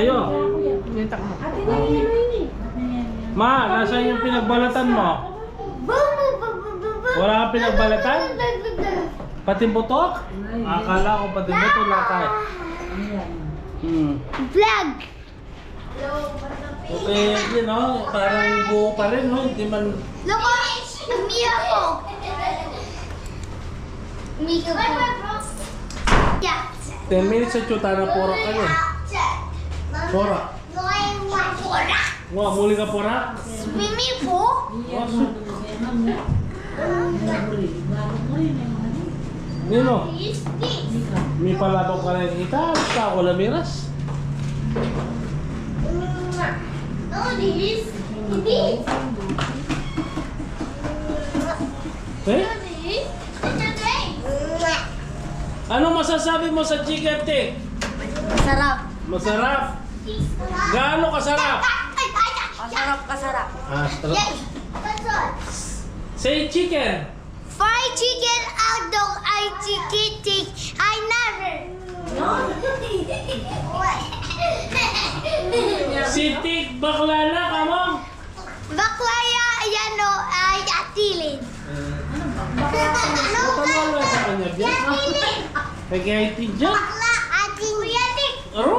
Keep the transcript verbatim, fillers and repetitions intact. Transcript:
Ayo. Ma, nasaan yung pinagbalatan mo? Wala kang pinagbalatan? Pati buto? Akala ko pati buto, lakay. Hmm. Vlog. Okay, yun, no? Parang buo pa rin, no? Hindi man. Look, Mia po. Mia po. Yeah. Ten minutes at yuta na pora ka niya. Pora. Pora. Wa, muli ka pora? Mimi po. Wa, su- Nino? Mi palabang ka na kita, sa ako lamiras. No, this. Hindi. Eh? Ano masasabi mo sa chicken, Tik? Masarap. Masarap? Gaano kasarap? Masarap, kasarap. Ah, sarap. Say chicken. Fried chicken, hot dog, ay chikitik, ay narin. Si Tik, bakla na, kamong? Bakla ya, yan o, ay atilin. Ano? Bakla na sa kanya, biya? Atilin. Kaya kaya itin dyan? Bakla, atilin. Kuya Tik. Aro?